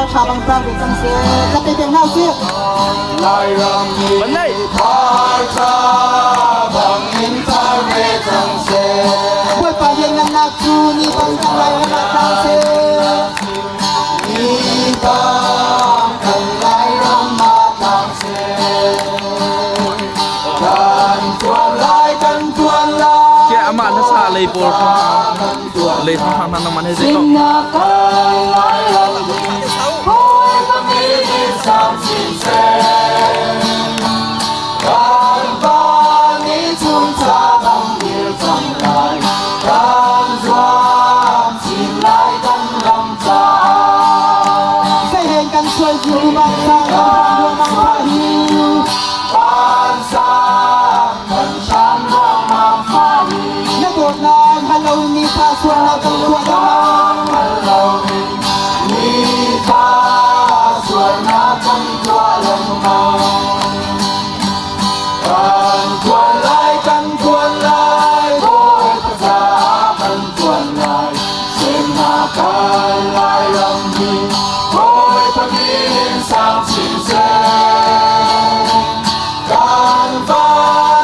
Ralṭha bang ṭang ve cang seh. Ka pe peng hna usih. Lairam Banai. Tharcha bangin tar ve cang seh. Bawipa lianngannak cu ni bang kan Lairam ah tlang seh. Ni bang kan Lairam ah tlang seh. Kan tuan lai, kan tuan lai. Ke amah na sa lei pawl kha Kan tuan lei thang thang nang man he zei ko. Sinnak kan Lairam hi Bawipa min in sang chin seh. Kan pa nih chuncha bang dir cang lai, kan zuam chin lai kan ram caah. Zeiheng kan sual cu mang sang kan ram ruangmang phah hi. Kan sang kan hram ruangmang phah hi. Na dawtnak hngal loin ni fa sualnak kan tuah lengmang. Hngal loin ni fa sualnak kan tuah lengmang. Kan tuan lai, kan tuan lai, Bawipa caah kan tuan lai. Semnak kan Lairam hi Bawipa min sang chin seh. Kan va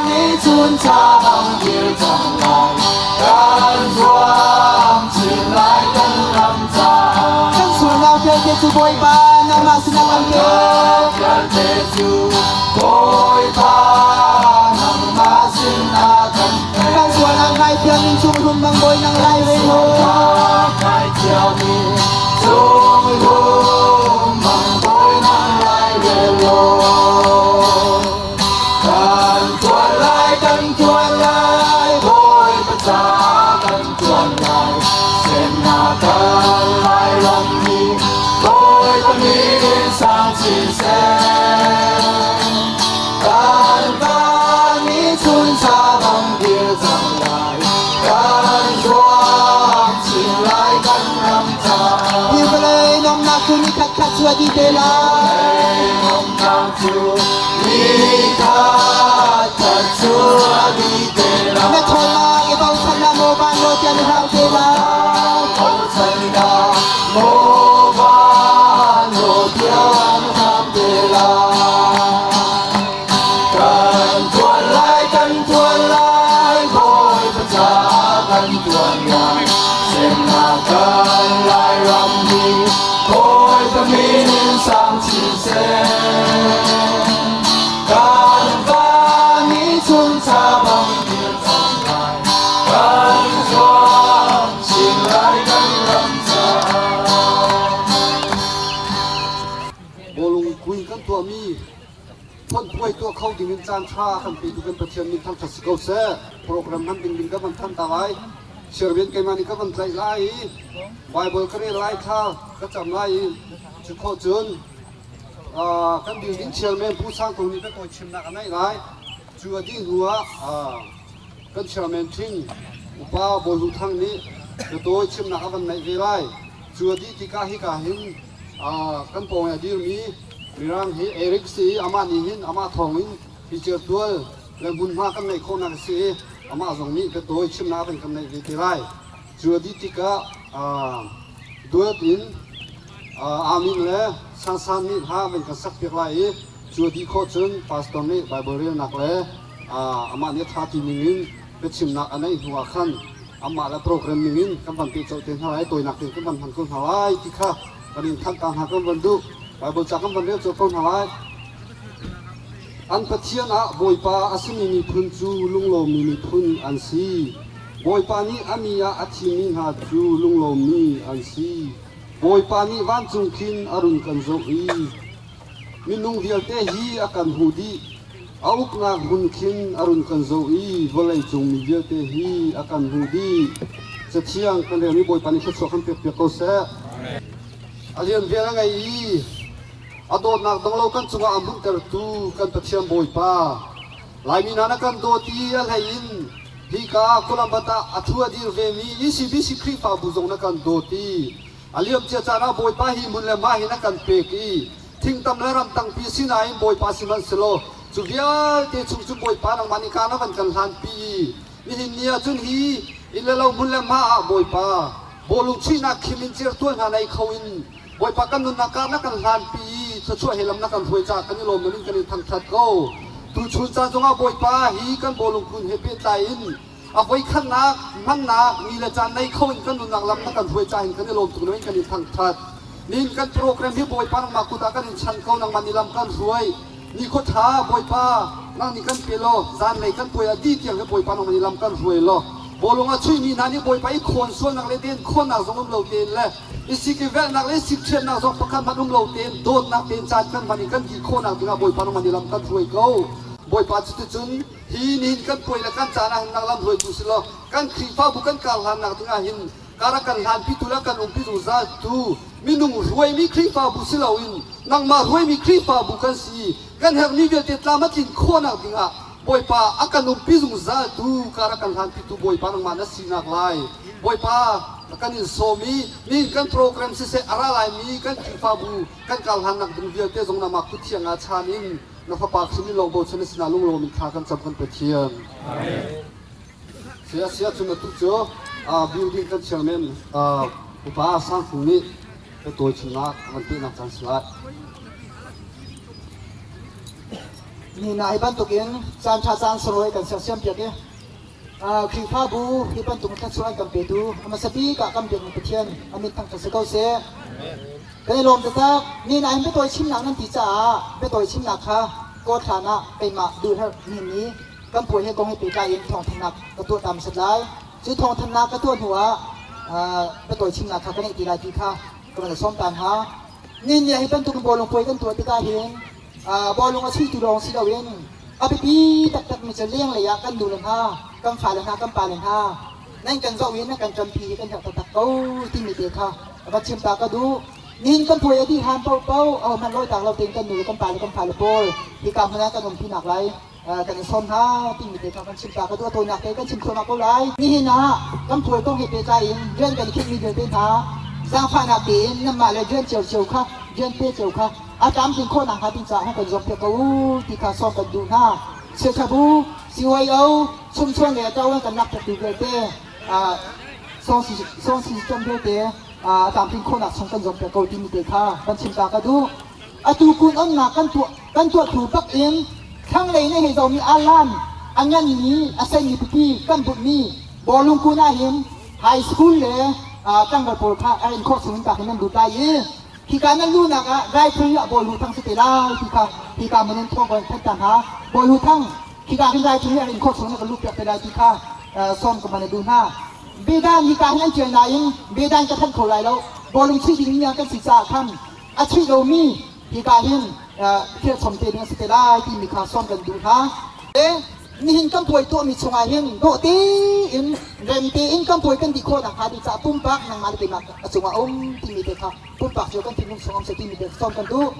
nih chuncha bang dir cang lai, kan zuam chin lai kan ram caah. Kan sualnak vialte cu Bawipa nangmah sinah kan pek. Vialte cu Bawipa nangmah sinah kan pek. Kan sualnak ngaithiam in chung rum bang bawi nang lai re lo. Ngaithiam in chung rum bang bawi nang lai re lo. Kan tuan lai, kan tuan lai, Bawipa caah kan tuan lai. Semnak kan Lairam hi Bawipa min sang chin seh. Kan pa nih chuncha bang dir cang lai, kan zuam chin lai kan ram caah. Hi vawlei nomnak cu ni khat khat cu a dih te lai. Nomnak cu ni khat khat cu a dih te lai. Na ṭhawnnak i bochan na maw van law tiah na hram te lai. Bochan na maw van law tiah na hram te lai. Kan tuan lai, kan tuan lai, Bawipa caah kan tuan lai. Semnak kan Lairam hi Bawipa min in sang chin seh. Kan va nih chuncha bang dir cang lai, kan zuam chin lai kan ram caah. Bawlung kui kan tuahmi phonpuai tuah kho ding in caan ṭha kan petu kan Pathian min thangṭhat si ko seh. Program hman ding ding ka van than ta lai. Chairman keimah nih ka van tlaih lai i Bible ka rel lai thla ka cam lai i cu khawh cun kan building chairman Pu Sang Tung nih biatawi chimnak a neih lai. Cu a dih hnu ah kan chairman ṭhing upa Bawi Hu Thang nih biatawi chimnak a van neih ve lai. Cu a dih tikah hika hin kan pawng i a dirmi Mirang hi Eric si i amah nih hin amah thawng in hi certual le hmunhma kan neih khawhnak a si i amah zong nih biatawi chimnak a van kan neih ve te lai. Cu a dih tikah duet in Amin le Sansan nih hla van kan sakpiak lai i cu a dih khawh cun pastor nih Bible relnak le amah nih a ṭha ti ning in biachimnak a neih hnu ah khan amah le program ning in kan van pehcolh te hna lai, tawinak tein kan van hman ko hna lai ti kha kan in thanh ta hna kan van duh. Bible ca kan van rel colh ko hna lai. An Pathian ah Bawipa a simi miphun cu lunglawmmi miphun an si. Bawipa nih a mi ah a thimmi hna cu lunglawmmi an si. Bawipa nih vancung khin a run kan zoh i minung vialte hi a kan hmuh dih. A uknak hmun khin a run kan zoh i vawleicung mi vialte hi a kan hmuh dih. Cathiang kan relmi Bawipa nih thluachuah kan pekpiak ko seh. A lian vel a ngei i a dawtnak dong lo kan cungah a hmunhtertu kan Pathian Bawipa. Laimi hna na kan dawt i a hlei in hika Columbus ah a thu a dir vemi ECBC Khrihfabu zong na kan dawt i a liamcia caan ah Bawipa hi hmun le hma hi na kan pek i thingtam le ramtangpi sinain Bawipa sihmanhsehlaw cu vialte chung cu Bawipa nangmah nih kaan a van kan hlanpi i nihin ni ah cun hi inn le lo hmun le hma ah Bawipa bawlung chuihnak khim in certual hna nei kho in. Bawipa kan nunnak kar na kan hlanpi i thluachuah he lam na kan hruai caah kan i lawm in kan in thangṭhat ko. Tuchun caan zongah Bawipa hi kan bawlung kun he pehtlai in a voikhatnak hmannak ni le caan nei kho in kan nunnak lam na kan hruai caah hin kan i lawm tuk in kan in thangṭhat. Nihin kan program hi Bawipa nangmah kut ah kan in chan ko nangmah nih lam kan hruai. Nikhua ṭha Bawipa nang nih kan pe law zanlei kan puai ah dih tiang hi Bawipa nangmah nih lam kan hruai law bawlung a chuihmi hna nih Bawipa i khawn sualnak le den khawnnak zong um lo tein le i sik i velhnak le sik ṭhiannak zong pakhat hmanh um lo tein dawtnak tein caan kan hman i kan dih khawhnak dingah Bawipa nangmah nih lam kan hruai ko. Bawipa cuticun hi nihin kan puai le kan caan ah hin nang lam hruaitu si law kan Khrihfabu kan kar hlannak dingah hin kar a kan hlanpitu le kan umpi zungzaltu minung hruaimi Khrihfabu si loin nangmah hruaimi Khrihfabu kan si kan herhmi vialte tlam a tlin khawhnak dingah Bawipa a kan umpi zungzaltu kar a kan hlanpitu Bawipa nangmah na sinak lai Bawipa kan in sawm i nihin kan program siseh a ra laimi kan Khrihfabu kan kar hlannak ding vialte zong nangmah kut thiang ah chan in na fapa Khrih min lawng bochan na sinah lunglawm in thla kan cam kan Pathian. Sia sia cun atu cu building kan chairman upa Sang Fung nih ka tawi chungah van pehnak caan si lai. Ni na hi bantukin caan ṭha caan sunglawi kan sersiam piak i Khrihfabu hi bantuk thluachuah an kan petu a hmasa bik ah kan biakmi Pathian a min thangṭhat si ko seh. Kan i lawm taktak. Ni na in biatawi chimnak nan ti caah biatawi chimnak kha kawt hlan ah keimah duhherh nihin ni kan puai he kong he pehtlai in thawngthanhnak ka tuah ta hmasat lai. Cu thawngthanhnak ka tuah hnu ah biatawi chimnak kha ka neih ti lai ti kha ka van i sawm ta hna. Nihin ni ah hi bantuk in bawlung puai kan tuah tikah hin bawlung a chuihtu lawng si loin a biapi taktakmi cu lenglei ah kan nule hna, kan fale hna, kan pale hna nan kan zoh i nan kan ṭanpi hi kan herh taktak ko timi te kha va chim ta ka duh. Nihin kan puai a dih han paohpaoh ahohmanh lawitak lo tein kan nule kan pale kan fale pawl hika hmun ah kan umpi nak lai kan in sawm hna timi te kha kan chim ta ka duh. A tawinak te kan chim thluahmah ko lai. Nihin ah kan puai kong he pehtlai in rian kan i khinhmi vialte hna zaangfahnak tein nanmah le rian ciocio kha rian pe cio kha a tlamtlin khawh nakhnga ding caah hung kan zuampiak ko u ti kha sawm kan duh hna. Chiaṭhabu, CYO, chumchuan le ṭawan kan lakpiaktu vialte sawngsi cawm vialte a tlamtlin khawhnak chung kan zuampiak ko timi te kha kan chim ta ka duh. Atu kun onnak kan tuah kan tuah thu bak in thlanglei nih hei zomi alan a nganmi a senmi pipi kan bunhmi bawlung kun ah hin high school le tlangval pawl kha a in khawh chung in ka hin nan lut lai i hika nan luhnak ah rifle ah bawi hu thang si te lai ti kha hika mun in thawng kan thanh ta hna bawi hu thang hika hin rifle ah in khawh chung na ka luh piak te lai ti kha sawm ka man a duh hna bedan hika hin an tial nain bedan ka thanh kho lai lo bawlung chuih ding mi kan si caah khan a chuih lomi hika hin thil chom te ding a si te lai timi kha sawm kan duh hna. Nihin kan puai tuahmi chungah hin dawh tein rem tein kan puai kan dih khawh nakhnga ding caah pumpak nangmah le keimah a cungah a um timi te kha pumpak cio kan thinlung chung um seh timi te sawm kan duh.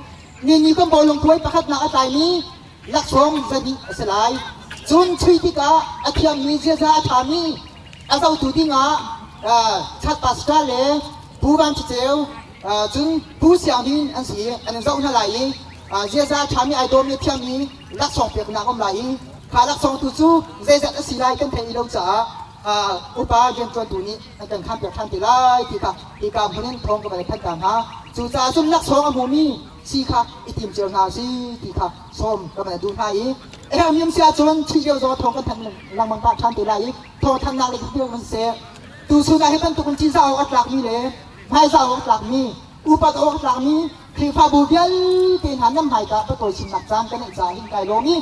Nihin kan bawlung puai pakhatnak a tlaimi laksawng zahnih a si lai. Cun chuih tikah a thiammi ziaza a ṭhami a zohtu dingah Chat Pastor le Pu Van Ceu cun Pu Siang Hnin an si an in zoh hna lai i ziaza a ṭhami ai dawmi a thiammi laksawng peknak um lai i kha laksawng tu cu zeizat a si lai kan theih lo caah upa rianṭuantu nih an kan khampiak ṭhan te lai ti kha hika hmun in thawng ka van i thanh ta hna. Cucaah cun laksawng a hmumi si kha i tim cio hna si ti kha sawm ka van duh hna i herhmi si ahcun ṭhi lio zong thawng kan thanh lengmang pah ṭhan te lai i thawngthanhnak le thil kan seh. Tuchun ah hi bantuk in cinzah awk a tlakmi le hmaizah awk a tlakmi upat awk a tlakmi Khrihfabu vialte hna nan hmaika patawi chimnak caan ka neih caah hin kai lawm i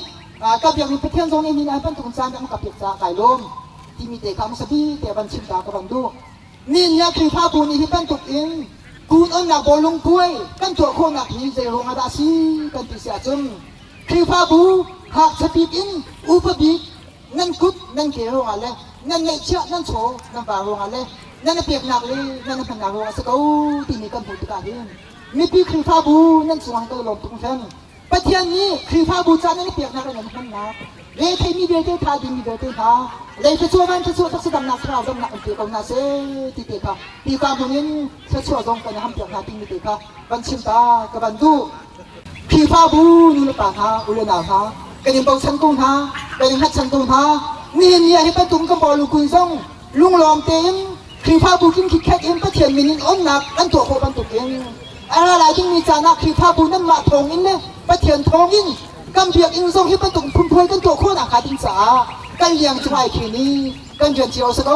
ka biakmi Pathian zong nih hin ai bantuk caan an ka pek caah kai lawm timi te kha hmasa bik te van chim ta ka van duh. Nihin ah Khrihfabu nih hi bantuk in kun onnak bawlung puai kan tuah khawhnak hi zei ruang ah dah a si kan ti si ahcun Khrihfabu ngakchia bik in upa bik nan kut nan ke ruangah le nan ngeihchiah nan chaw nan va ruangah le nan i peknak le nan i hmannak ruangah si ko timi kan hmuh tikah hin mipi Khrihfabu nan cungah hin kan i lawm tuk hringhran. Pathian nih Khrihfabu ca nan i peknak le nan i hmannak retheimi vialte tha dingmi vialte hna lei thluachuah van thluachuah taksa damnak thlarau damnak an pe ko hna seh ti te kha hika hmun in thluachuah zong kan i hampiak hna timi te kha van chim ta ka van duh. Khrihfabu nu le pa hna, u le nau hna, kan in bochan ko hna, kan in hngatchan ko hna. Nihin ni ah hi bantuk kan bawlu kun zong lunglawm tein Khrihfabu kin khitkhet in Pathian min in onnak an tuah khawh bantukin. A ra lai dingmi caan ah Khrihfabu nanmah thawngin le Pathian thawngin kan biakinn zong hi bantuk phunphuai kan tuah khawhnak hnga ding caah kan liang cung ai khin i kan rian cio a si ko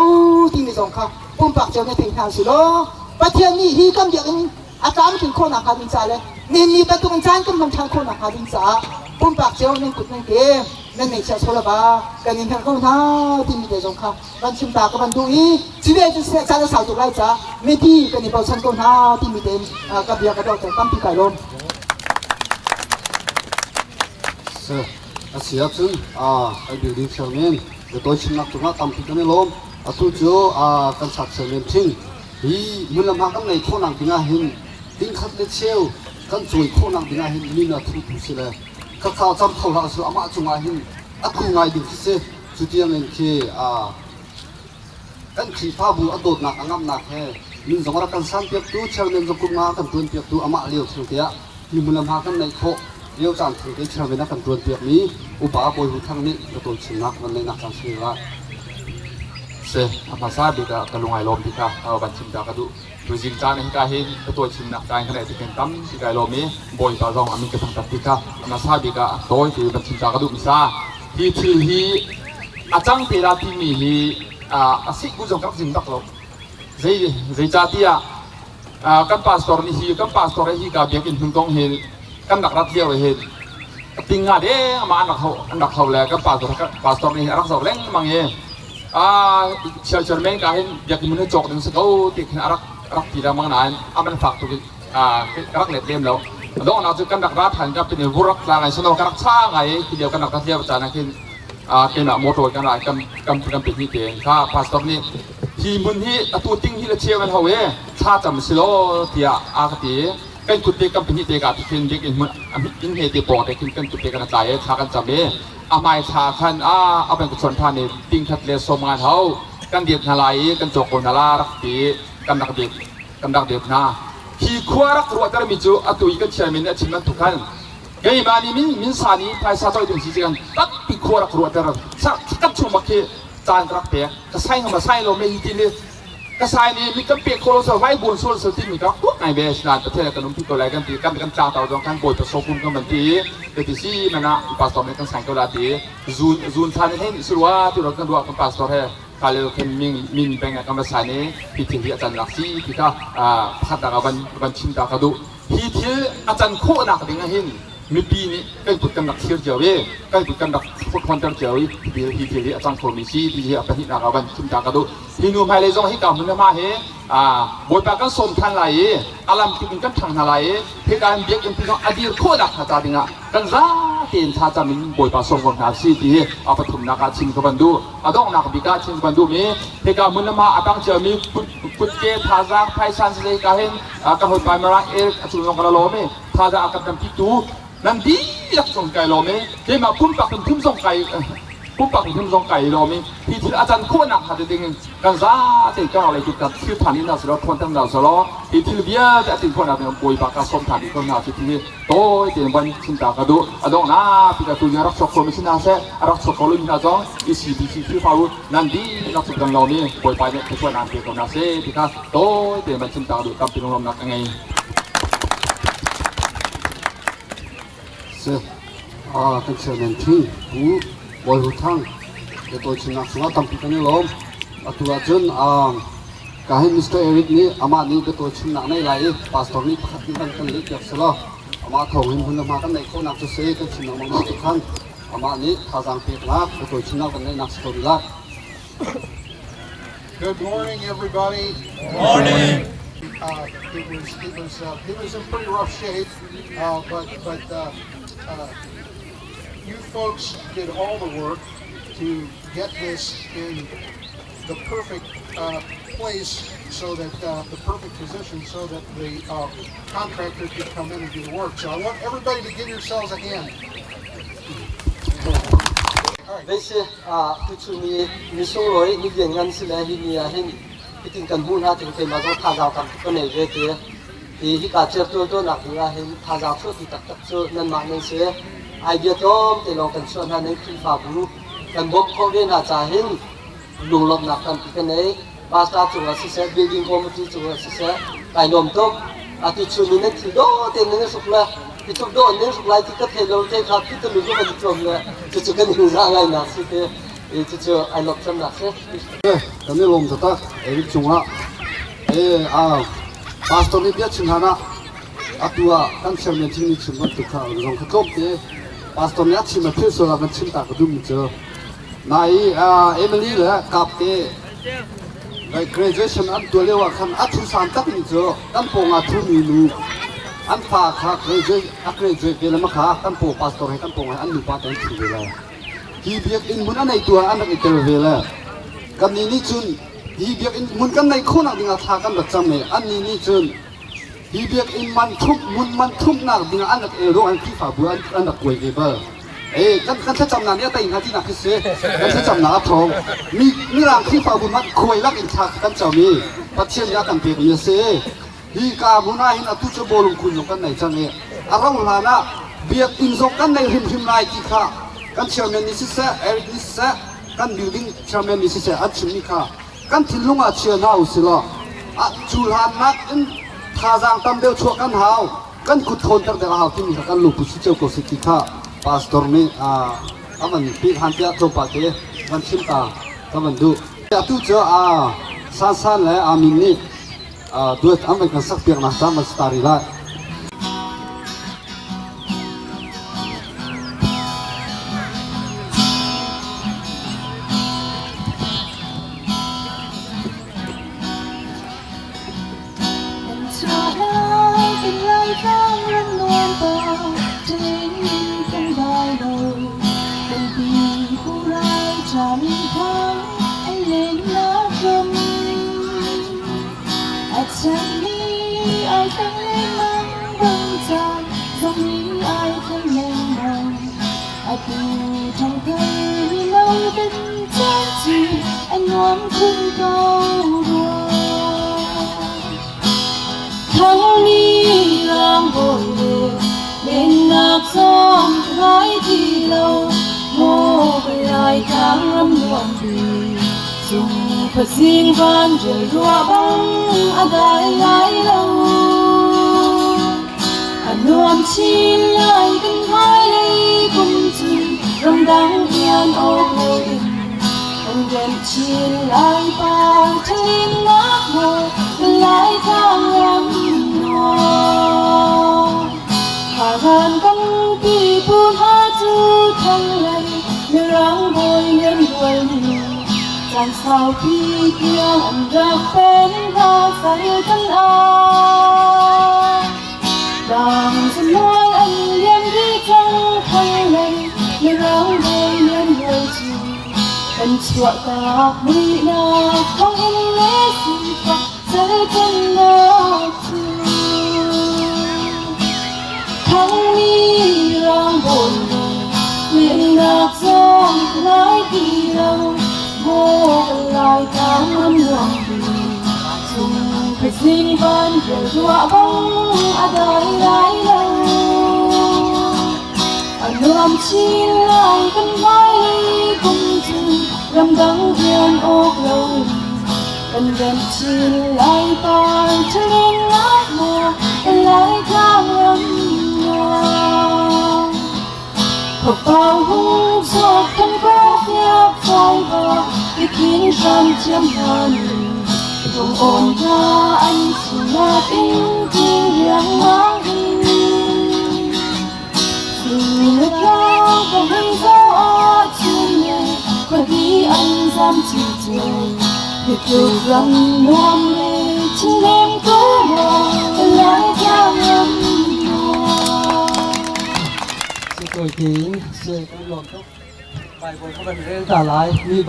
timi zong kha pumpak cio nih thei hna usih law Pathian nih hi kan biakinn a tlamtlin khawhnak hnga ding caah le nihin ni bantuk in caan kan hman ṭhan khawhnak hnga ding caah pumpak cio nan kut nan ke nan ngeihchiah sawlava kan in herh ko hna timi te zong kha van chim ta ka van duh i cu ve cu seh caan a sau tuk lai caah mipi kan i bochan ko hna timi tein ka bia ka dohter tampi kai lawm. A si ahcun kan building chairman biatawi chimnak cungah tampi kan i lawm. Atu cu kan sak chairman thing hi hmun le hma kan ngei khawhnak dingah hin tingkhat le cheu kan cawi khawhnak dingah hin min a thutu si le khakha cam kho hlah su amah cungah hin a thu ngai ding khi si. Cu tiangin khi kan Khrihfabu a dawtnak a ngamnak he min zong a rak kan sanpiaktu chairman zong kum nga a kan ṭuanpiaktu amah lio theng te ah hi hmun le hma kan neih khawh lio caan theng te chairman a kan ṭuanpiakmi upa Bawi Hu Thang nih ka tawlchimnak van neihnak caan si la. Si, a hmasa bik ah ka lung ai lawm ti kha van chim ta ka duh. Tuzing caan hika hin ka tuaichimnak caan ka neih ti khin tam ti kai lawm i Bawipa zong a min ka thangṭhat ti kha a hmasa bik ah tawi ti van chim ta ka duh misa. Hi thil hi a cang te la timi hi a sik bu zong ka rak zim bak lo. Zei zeicahtiah kan pastor nih hi kan pastor hi ka biakinn hmun kong hi kan rak rat lio hin ting nga deng ama an rak ho an rak ho le kan pastor pastor nih a rak zoh lengmang i chiar chiar men ka hin biakinn hmun hi cawk ding si ko ti khin a rak rak ti lengmang nain a man fak tuk in ka rak let lem lo. Donghnak cu kan rak ra than ka pin vurak tla ngai sano ka rak cha ngai ti lio kan rak rat lio caan ah khin keimah motor kan ra kan kan kan pe hi te kha pastor nih hi hmun hi atu ting hi le cheu an ho e thla cam si law tiah a ka ti. Kan kut te kan pahnih te ka ti khin biakinn hmun inn he te pawng te khin kan kut te kan tlai e thla kan cam e a hmai thla khan a a ban ka chuan than i ting khat le som ngan ho kan diet hna lai i kan cawk ko hna la rak ti kan rak diet kan rak diet hna. Hi khua rak ruahter mi cu atu i kan chairman nih a chim bantuk khan keimah nih min min sa nih phaisa toih ding si kan tampi khua rak ruahter kan chung bak khi caan ka rak pek ka sai ngam sai lo me hi ti ka sai nih mi kan pek kho lo so vai buan sual so timi ka rak tuak ngai ve. Sinan Pathian kan umpi ko lai kan ti kan kan tlang tau zong kan bawi so kum kan van ti te ti si mana pastor nih kan sang ko la ti zun zun thlan hin surwa tu ro kan ruah kan pastor he kalel khin min min beng kan va sai ni hi thil hi a can lak si ti ka pakhat dak van van chim ta ka duh. Hi thil a can khawh nak ding ah hin mipi nih kan kut kan rak thlir cio i kan kut kan rak ṭhawnter cio i hi thil hi a cang khomi si ti hi a pahnihnak ah van chim ta ka duh. Hi nu hmailei zong hi ka hmun hma hi Bawipa kan sawm ṭhan lai i a lam kip in kan ṭhang hna lai i hika in biakinn pi zong a dir khawh nak hnga ca dingah kan za tein thlacam in Bawipa sawm ko hna si ti hi a pathumnak ah chim ka van duh. A donghnak bik ah chim ka van duhmi hika hmun le hma a tang ciami kutke thazaang phaisa si ka hin kan hawipa Mara Eric a cung zong ka la lawm i thazaang a kan tampitu nan dihlak zong kai lawm i keimah pumpak in phun zong kai pumpak in phun zong kai lawm i hi thil a can khawhnak hnga ding in kan zate kan lei kut kan thil than in silo thon tang silo hi thil vialte a tin khawhnak ding Bawipa ka som than ko hna cu hi tawi tein van chin ta ka duh. A dong na pi ka tu rak chok ko mi sin se rak chok ko lu hna zong ECBC Khrihfabu nan dihlak cu kan lawm i Bawipa nih thluachuah nan pe ko hna seh ti kha tawi tein van chim ta ka duh. Tampi lunglawmhnak ka ngei. Si kan chairman thing Pu Bawi Hu Thang le tawi chimnak cungah tampi kan i lawm. Atu ahcun ka hin Mr. Eric nih amah nih biatawi chimnak nei lai i pastor nih pakhat nih kan kan leh piak selaw amah thawng hin hmun le hma kan neih khawhnak cu si kan chim lengmang mi khan amah nih thazaang peknak biatawi chimnak kan neihnak si ko rih lai. Good morning, everybody. Good morning. It was in pretty rough shape, but you folks did all the work to get this in the perfect place, so that the perfect position, so that the contractor could come in and do the work. So I want everybody to give yourselves a hand. All right. Veise tuchun ni ni sunglawi ni lianngan si le hi ni ah hin hitin kan hmuh hna ting keimah zong thazaang tam tuk ka nei ve ti hi hika certual tuahnak ding ah hin thazaang chuahtu taktak cu nanmah nan si. Idea tlawm te lawng kan chuah hna nan Khrihfabu kan bawmh khawh ve hna ca hin lunglawmhnak tampi ka nei. Pastor cungah siseh, building committee cungah siseh, kai nuam tuk. Atu chun in nan thil dawh tein nan i hruk le hi tluk dawh in nan hruk lai ti ka thei lo te kha phi tulu cu kan i tuam le cucu kan in zah ngainak si te i cucu ai lawmh cemnak si. Kan i lawm taktak Eric cungah e a pastor nih bia chim hlan ah atu ah kan chairman thing nih chim bantuk kha zong kha tlawm te pastor nih a chim a philh sual ah kan chim ta ka duhmi cu nai Emily le Kap te like graduation an tuah lio ah khan a thu san takmi cu kan pawng ah thumi nu an fa kha graduate a graduate ve le ma kha kan paw pastor he kan pawng he an nupa te an thu ve le hi biakinn hmun a neitu ah an rak i tel ve le kannih nih cun hi biakinn hmun kan neih khawhnak dingah thla kan rak cam i annih nih cun hi biakinn man thumh hmun man thumhnak dingah an rak el ruang an Khrihfabu an an rak kuai ve bal. Eh kan kan thlacamnak nih a tei hna tinak khi si. Kan thlacamnak a thawng. Mi mirang Khrihfabu hmanh khuai lak in thla kan cam i Pathian nih a kan pekmi a si. Hi ka hmun ah hin atu cu bawlung khun zong kan nei cang i a rauh hlan ah biakinn zong kan nei hrimhrim lai ti kha kan chairman nih siseh Eric nih siseh kan building chairman nih siseh an chimmi kha kan thinlung ah chia hna usih law a cu hlannak in thazaang tam deuh chuah kan hau kan kut thawnter deuh a hau timi kha kan lungput si cio ko seh ti kha pastor nih a van pek han tiah tlawmpal te van chim ta ka van duh. Atu cu San San le Amin nih duet an van kan sak piaknak caan van si ta rih lai.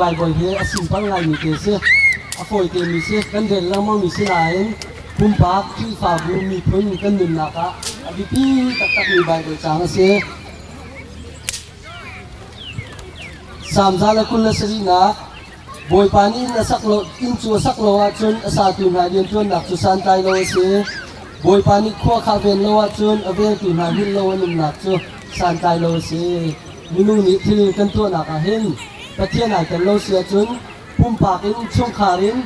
Bible hi a simpal ngaimi te si. A fawite mi si. Kan rel lengmang mi si nain pumpak Khrihfabu miphun kan nunnak ah a biapi taktakmi Bible caang a si. Salm 127 Bawipa nih inn a sak lo inn cu a sak lo ahcun a satu hna rianṭuannak cu santlai lo a si. Bawipa nih khua kha ven lo ahcun a vengtu hna hngilh lo an umnak cu santlai lo a si. Minung nih thil kan tuahnak ah hin Pathian ai tel lo si ahcun pumpak in, chungkhar in,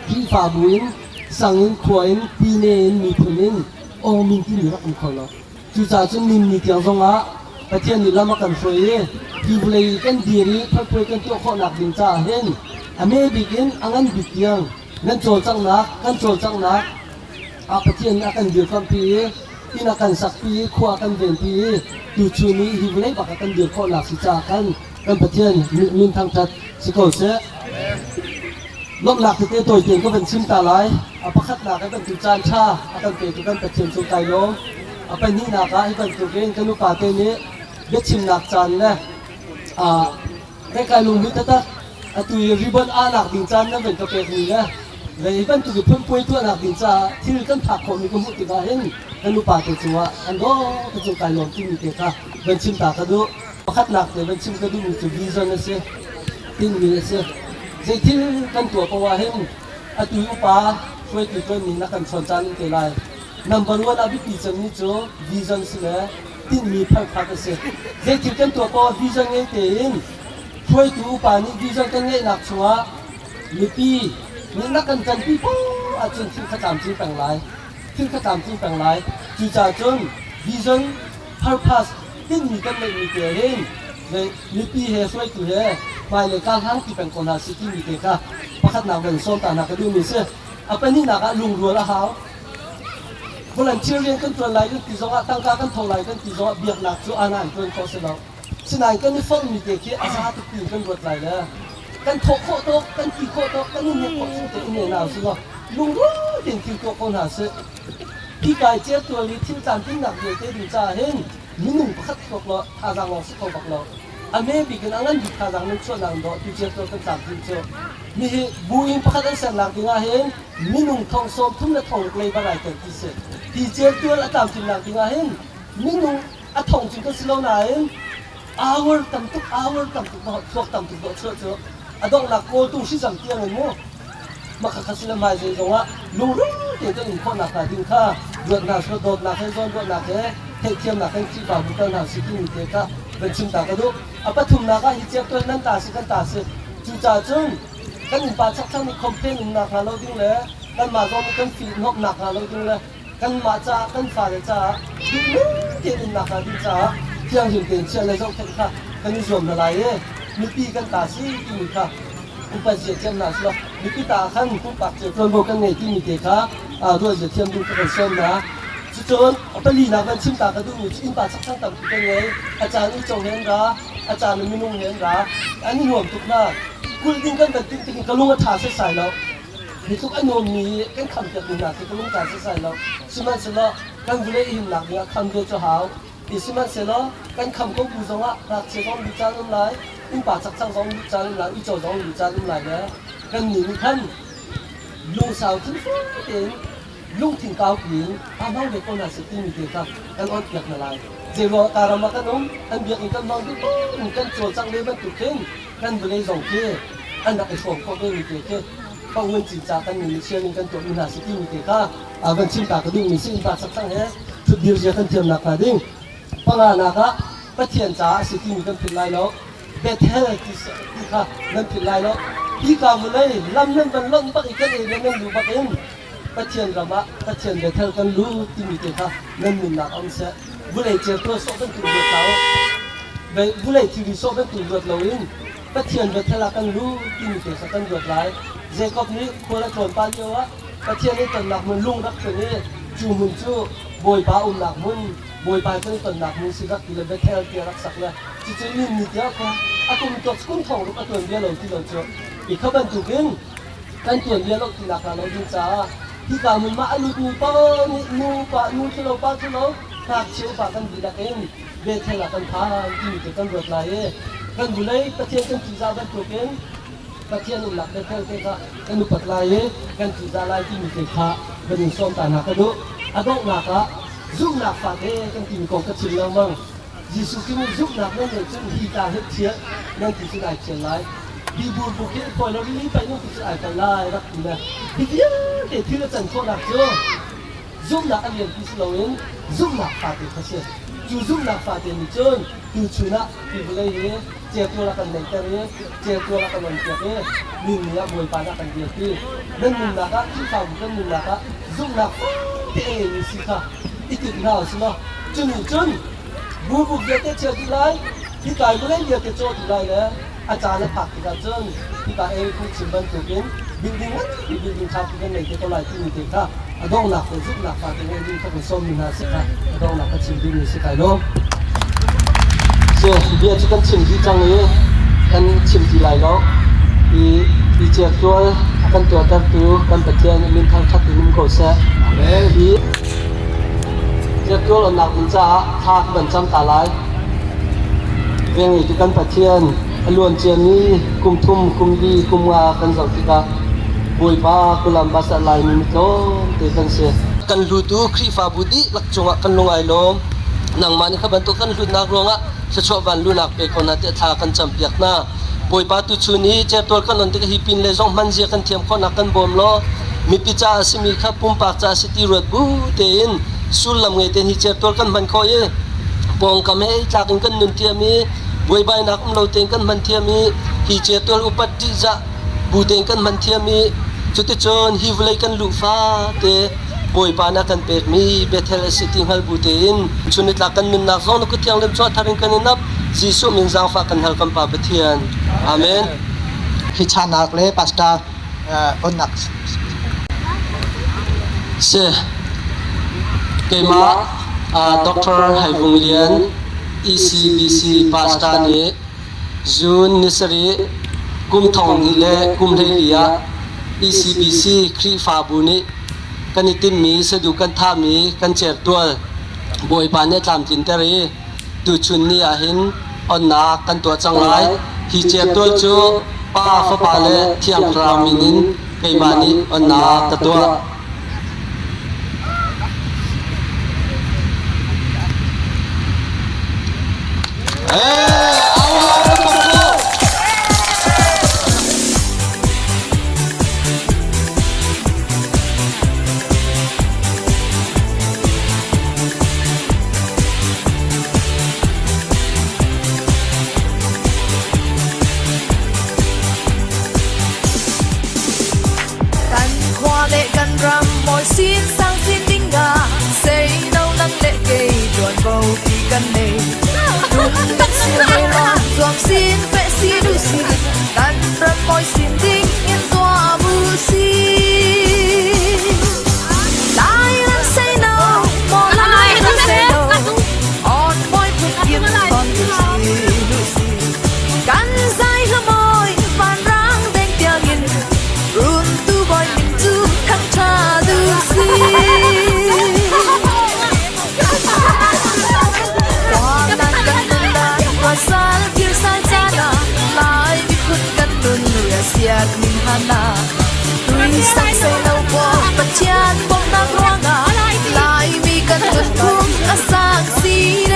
Khrihfabu in, sang in, khua in, pine in, miphun in. Awngmin timi rak um kho lo. Cucaah cun nin ni tiang zongah Pathian nih lam a kan hruai i hi vawlei i kan dir i phalpuai kan tuah khawhnak ding caah hin a hme bik in a ngan bik tiang nan cawlcanghnak kan cawlcanghnak ah Pathian nih a kan dirkamhpi i inn a kan sakpi i khua a kan venpi i tuchun i hi vawlei bak ah kan dir khawhnak si caah khan kan Pathian min thangṭhat si ko seh. Lawmhnak tete tawi tein ka van chim ta lai. A pakhatnak hi bantuk caan ṭha a kan petu kan Pathian cung kai lawm. A pahnihnak ah hi bantukin kan upa te nih biachimnak caan le kai kai lunghmuih taktak atu i ribbon ahnak ding caan nan van ka pekmi le le hi bantuk i phunpuai tuahnak ding caah thil kan phak khawhmi ka hmuh tikah hin kan upa te cungah an dawh ka cung kai lawm timi te kha van chim ta ka duh. Pakhatnak te van chim ka duhmi cu vision a si, tinhmi a si. Zeithil kan tuah paoh ah hin atu i upa hruaitu ṭuanmi na kan chawn caan in te lai. Number one ah biapi cemmi cu vision si le tinhmi phalkhat a si. Zeithil kan tuah paoh ah vision ngei tein hruaitu upa nih vision kan ngeihnak chungah mipi nih na kan ṭanpi paoh ahcun thil kha tlamtling peng lai. Thil kha tlamtling peng lai. Cucaah cun vision purpose tinhmi kan ngeihmi te hin mipi he hruaitu he hmailei kaa hlang ti peng ko hna sih timi te kha pakhatnak van sawm ta hna ka duhmi si. A pahnihnak ah lungrual a hau. Volunteer rian kan ṭuan lai kan ti zongah tangka kan tho lai kan ti zongah biaknak cu ana an ṭuan khawh si lo. Sinain kan i fonhmi te khi a za tuk tiin kan ruat lai le kan thawh khawh tawk, kan ti khawh tawk, kan i hnek khawh chung te i ne hna usih law lungrual tein thil tuah ko hna sih. Hi kai certual i thil tlamtlinnak vialte ding caah hin minung pakhat thluak law thazaang lawng si kho bak lo. A hme bik in a ngan bik thazaang nan chuahnak in dawh tu certual kan tlamtlin cu. Nihi bu in pakhat an sernak ding ah hin minung thong sawm thum le thong ruk lei bar ai tel ti si. Hi certual a tlamtlinnak ding ah hin minung a thong cu kan si lo nain hour tam tuk hour tam tuk thluak tam tuk dawh chuah cu a donghnak kawltung hrizam tiang in mu Makhakha si le hmaizei zongah lungrual tein kan um khawhnak hnga ding kha ruatnak dawtnak he zawnruahnak he theihthiamnak he Khrihfabu kal hna usih timi te kha van chim ta ka duh. A pathumnak ah hi certual nan ta si kan ta si. Cucaah cun kan innpa chakthlang nih complain umnak hnga lo ding le kanmah zong nih kan feel hnawmnak hnga lo ding le kanmah caah kan fale caah duhnung tein umnak hnga ding caah thianghlim tein chiah le zohkhenh kha kan i zuam hna lai i mipi kan ta si timi kha upat zia thiam hna selaw mipi ta ah khan pumpak cio ṭuanvo kan ngei timi te kha ruah zia thiam ding kha kan sawm hna. Cucun palinak van chim ta ka duhmi cu innpa chakthlang tampi kan ngei. A caan uico he an ra, a caan in minung he an ra. An i nuam tuk hna. Kulh ding kan van timh tik in ka lung a ṭha setsai lo. Hi tluk a nuammi hi kan khampiakmi hna khi ka lung ṭha setsai lo. Sihmanhsehlaw kan vawlei i himnak dingah kham ve cu hau. Ti sihmanhsehlaw kan kham ko bu zongah ngakchia zong luh caan um lai, innpa chakchang zong luh caan um lai, uico zong luh caan um lai le kannih nih khan lungsau thinfual tein lungthin kaupi in aa hmang ve ko hna seh timi te kha kan onhpiak hna lai. Zeiruangah ka ram ah kan um, kan biakinn kan hmang duh in kan cawlcangh ve bantuk khin kan vawlei zong khi an rak i hrawm khawh vemi te khi Pangun cinca kan min nih sharing kan tuahmi hna si timi te kha van chim ta ka duhmi si innpa chakchang he thutdir zia kan thiamnak hnga ding. Panganak ah Pathian caah a si timi kan philh lai lo. Bethel ti kha nan philh lai lo. Hi ka vawlei lam nan van lonh bak i kan area nan luh bak in Pathian ram ah Pathian Bethel kan lut timi te kha nan nunnak um seh. Vulei certual sawh bantuk luat hlah u. Vulei thilri sawh bantuk luat loin Pathian Bethel ah kan lut timi te kha kan ruat lai. Jacob nih khual a tlawn pah lio ah Pathian i tonnak hmun lung rak tlun i cu hmun cu Bawipa umnak hmun, Bawipa kan i tonnak hmun si rak ti le Bethel tiah rak sak le cucu nin ni tiah kum a kum tuak kum thong ruk a tuan bia lo ti lo cu i kha bantukin kan tuan bia lo tinak hnga lo ding caah hika hmun mah a lutmi paoh nih nu pa nu cu lo pa cu lo ngakchia upa kan dihlak in Bethel ah kan phan timi te kan ruat lai i kan vulei Pathian kan ṭihzah bantukin Pathian umnak Bethel te kha kan upat lai i kan ṭihzah lai timi te kha van in sawm ta hna ka duh. A donghnak ah zumhnak fate kan timi kong ka chim lengmang. Jesuh Khrih nih zumhnak nan ngeih cun hi tlang hi thial nan ti cun ai thial lai. Hi burbuk hi phawi lo rili paih nan ti cun ai paih lai rak ti le hi vialte thil a can khawhnak cu zumhnak a lianpi si loin zumhnak fate kha si. Cu zumhnak fate nih cun tuchun ah hi vawlei hi certual a kan neihter i certual a kan onpiak i ninni ah Bawipa nih a kan dirpi. Nan nunnak ah Khrihfabu kan nunnak ah zumhnak fate a ngeimi si kha. i tinh hna usih law cu nih cun bubuk vialte chia dih lai, hi kai vawlei vialte cawh dih lai le a caan a phak tikah cun hika Eric nih chim bantukin building nganpi building ṭhapi kan ngei te ko lai timi te kha a donghnak te zumhnak fate ngeih ding kha kan sawmmi hna si kha a donghnak ka chim duhmi si kai lawm. So bia cu kan chim dih cang i kan chim ti lai lo. I i certual a kan tuahtertu kan Pathian min thangṭhat in um ko seh. Amen. Hi certual onnak ding caah thla ka van cam ta lai. Vengngeitu kan Pathian a luan ciami kum thum, kum li, kum nga kan zoh tikah Bawipa Columbus ah Laimi mi tlawmte kan si. Kan hlutu Khrihfabu dihlak cungah kan lung ai lawm. Nangmah nih kha bantuk kan hlutnak ruangah thluachuah vanlunak pe ko hna tiah thla kan campiak hna. Bawipa tuchun i certual kan on tikah hi pin le zong hman zia kan thiam khawhnak kan bawm law mipi ca a simi kha pumpak ca a si ti ruat bu tein sullam ngei tein hi certual kan hman khawh i pawngkam he tlak in kan nun thiam i buaibainak um lo tein kan hman thiam i hi certual upat ṭihzah bu tein kan hman thiam i cuticun hi vawlei kan luh fate Bawipa na kan pekmi Bethel a si ti hngal bu tein chun nitlak kan nunnak zong na kut thianghlim chuah thar in kan in ap Jesuh min zaangfah kan hal kan Pa Pathian. Amen. Hi chanak le pastor onnak Si keimah Dr. Hai Vung Lian ECBC pastor nih June ni sarih kum thong hnih le kum hleili ah ECBC Khrihfabu nih kan i timmi saduh kan thahmi kan certual Bawipa nih a tlamtlinter i tuchun ni ah hin onnak kan tuah cang lai. Hi certual cu Pa, Fapa le Thiang Thlarau min in keimah nih onnak ka tuah. Kan khua le kan ram mawi sin sang sin ding ah seino nang le kei ṭuanvo pi kan nei. Tum kan si he lo zuam sin pe si du si kan ram mawi sin ding in tuah bu si. Lai lam say no, mo lai lam say no, on moi phun kim on du si du si. Kan zai hla mawi van rang deng tiang in run tu boy min chu thang tha du si. Qua nan kan nun dan qua sal kir sal chana lai miphun kan nun ria siat min hana tui sang se lo qua Pathian bawmnak ruangah Laimi kan nunphung a sang sin.